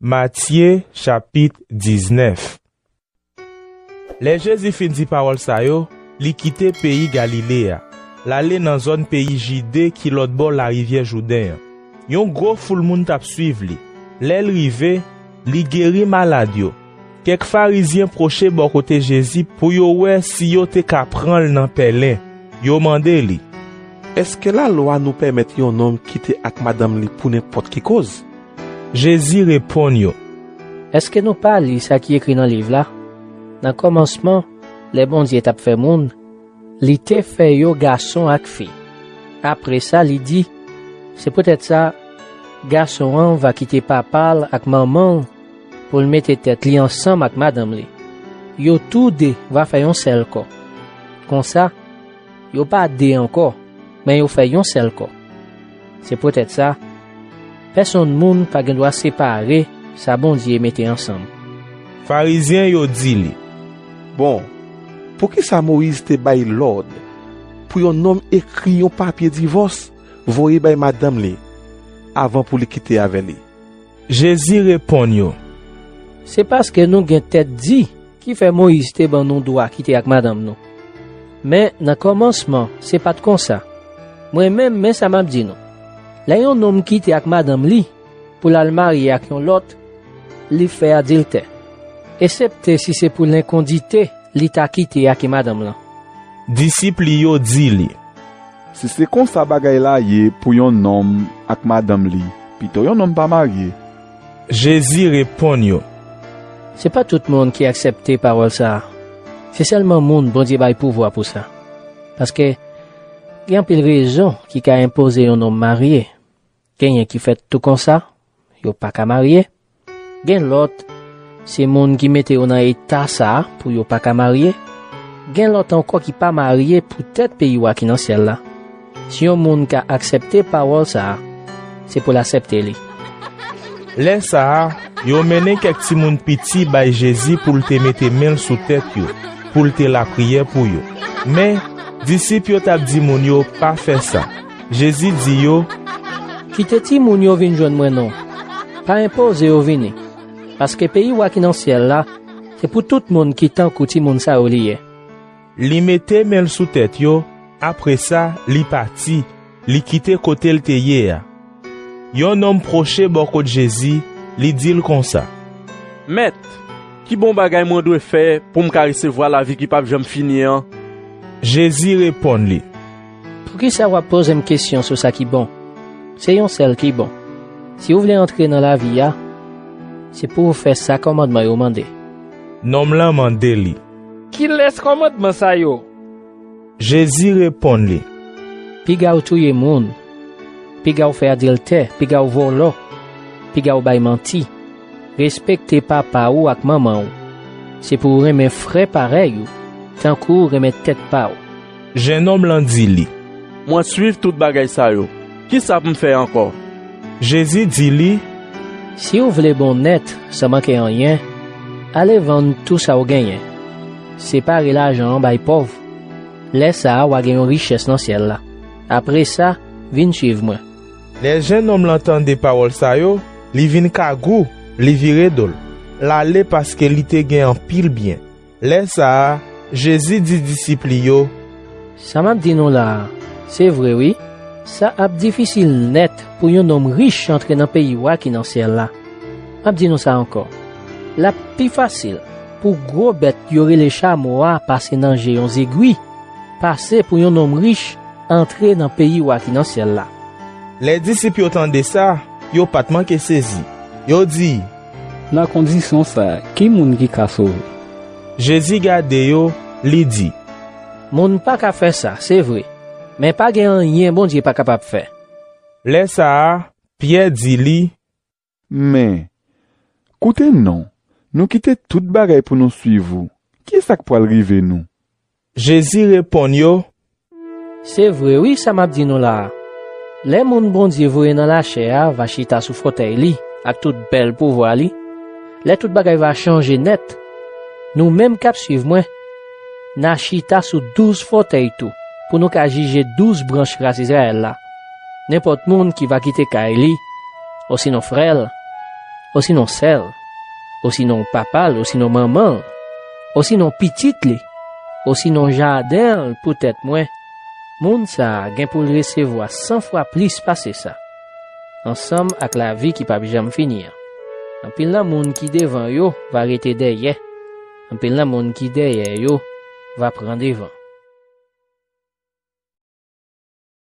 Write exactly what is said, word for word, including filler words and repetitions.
Matye, chapit diznèf. Lè Jezi fin di pawòl sa yo, li kite peyi Galile a. L ale nan zòn peyi Jide ki lòtbò larivyè Jouden an. Yon gwo foul moun t ap suiv li. Lè l rive, li geri malad yo. Kèk Farizyen pwoche bò kote Jezi pou yo wè si yo te ka pran l nan pèlen. Yo mande li: "Èske lalwa nou pèmèt yon nonm kite ak madanm li pou nenpòt ki koz?" Jezi reponn yo: "Èske nou pa li sa ki ekri nan liv la? Nan kòmansman, lè Bondye t ap fè moun, li te fè yo gason ak fi. Apre sa, li di: 'Se poutèt sa, gason an va kite papa l ak manman l pou l mete tèt li ansanm ak madanm li. Yo toude va fè yon sèl kò.' Konsa, yo pa de ankò, men yo fè yon sèl kò. Se poutèt sa, pèsonn moun pa gen dwa separe sa Bondye mete ansanm." Farizyen yo di li: "Bon, poukisa Moyiz te bay lòd pou yon nonm ekri yon papye divòs, voye bay madanm li, avan pou li kite avè li?" Jezi reponn yo: "Se paske nou gen tèt di ki fè Moyiz te ban nou dwa kite ak madanm nou. Men, nan kòmansman, se pa t konsa. Mwen menm, men sa m ap di nou. Lè yon nonm kite ak madanm li pou l al marye ak yon lòt, li fè adiltè. Esepte si se pou lenkondite li ta kite ak madanm lan." Disip li yo di li: "Si se konsa bagay la ye pou yon nonm ak madanm li, pito yon nonm pa marye." Jezi reponn yo: "Se pa tout moun ki aksepte pawòl sa a. Se sèlman moun Bondye bay pouvwa pou sa. Paske gen anpil rezon ki ka enpoze yon nonm marye. Genyen ki fèt tou konsa, yo pa ka marye. Gen lòt, se moun ki mete yo nan eta sa a pou yo pa ka marye. Gen lòt ankò ki pa marye poutèt peyi wa ki nan syèl la. Si yon moun ka aksepte pawòl sa a, se pou l aksepte li." Lè sa a, yo mennen kèk timoun piti bay Jezi pou l te mete men l sou tèt yo, pou l te lapriyè pou yo. Men, disip yo t ap di moun yo pa fè sa. Jezi di yo: "Kite timoun yo vin jwenn mwen non. Pa enpoze yo vini. Paske peyi wa ki nan syèl la, se pou tout moun ki tankou timoun sa yo li ye." Li mete men l sou tèt yo, apre sa, li pati, li kite kote l te ye a. Yon nonm pwoche bò kot Jezi, li di l konsa: "Mèt, ki bon bagay mwen dwe fè pou m ka resevwa lavi ki p ap janm fini an?" Jezi reponn li: "Poukisa w ap poze m kesyon sou sa ki bon? Se yon sèl ki bon. Si w vle antre nan lavi a, se pou w fè sa kòmandman yo mande." Nonm lan mande li: "Kilès kòmandman sa yo?" Jezi reponn li: "Piga w touye moun, piga w fè adiltè, piga w vòlò, piga w bay manti, respekte papa w ak manman w. Se pou w renmen frè parèy ou, tankou w renmen tèt pa w." Jennonm lan di li: "Mwen suiv tout bagay sa yo. Kisa pou m fè ankò?" Jezi di li: "Si w vle bon nèt, san manke anyen, ale vann tou sa w genyen. Separe lajan an bay pòv. Lè sa a, w a gen yon richès nan syèl la. Apre sa, vin suiv mwen." Lè jennonm lan tande pawòl sa yo, li vin kagou, li vire do l, l ale paske li te gen anpil byen. Lè sa a, Jezi di disip li yo: "Sa m ap di nou la a, se vre wi, sa ap difisil nèt pou yon nonm rich antre nan peyi wa ki nan syèl la. M ap di nou sa ankò, l ap pi fasil pou gwo bèt yo rele chamo a pase nan je yon zegwi, pase pou yon nonm rich antre nan peyi wa ki nan syèl la." Lè disip yo tande sa, yo pa t manke sezi. Yo di: "Nan kondisyon sa a, ki moun ki ka sove?" Jezi gade yo, li di: "Moun pa ka fè sa, se vre, men pa gen anyen Bondye pa kapab fè." Lè sa a, Pyè di li: "Men, koute non, nou kite tout bagay pou nou suiv ou. Kisa k pral rive nou?" Jezi reponn yo: "Se vre wi sa m ap di nou la a. Lè moun Bondye voye nan lachè a va chita sou fòtèy li ak tout bèl pouvwa li, lè tout bagay va chanje nèt, nou menm k ap suiv mwen, n a chita sou douz fòtèy tou, pou nou ka jije douz branch ras Izrayèl la. Nenpòt moun ki va kite kay li, osinon frè l, osinon sè l, osinon papa l, osinon manman l, osinon pitit li, osinon jaden l poutèt mwen, moun sa a gen pou l resevwa san fwa plis pase sa, ansanm ak lavi ki p ap janm fini an. Anpil nan moun ki devan yo va rete dèyè, anpil nan moun ki dèyè yo va pran devan.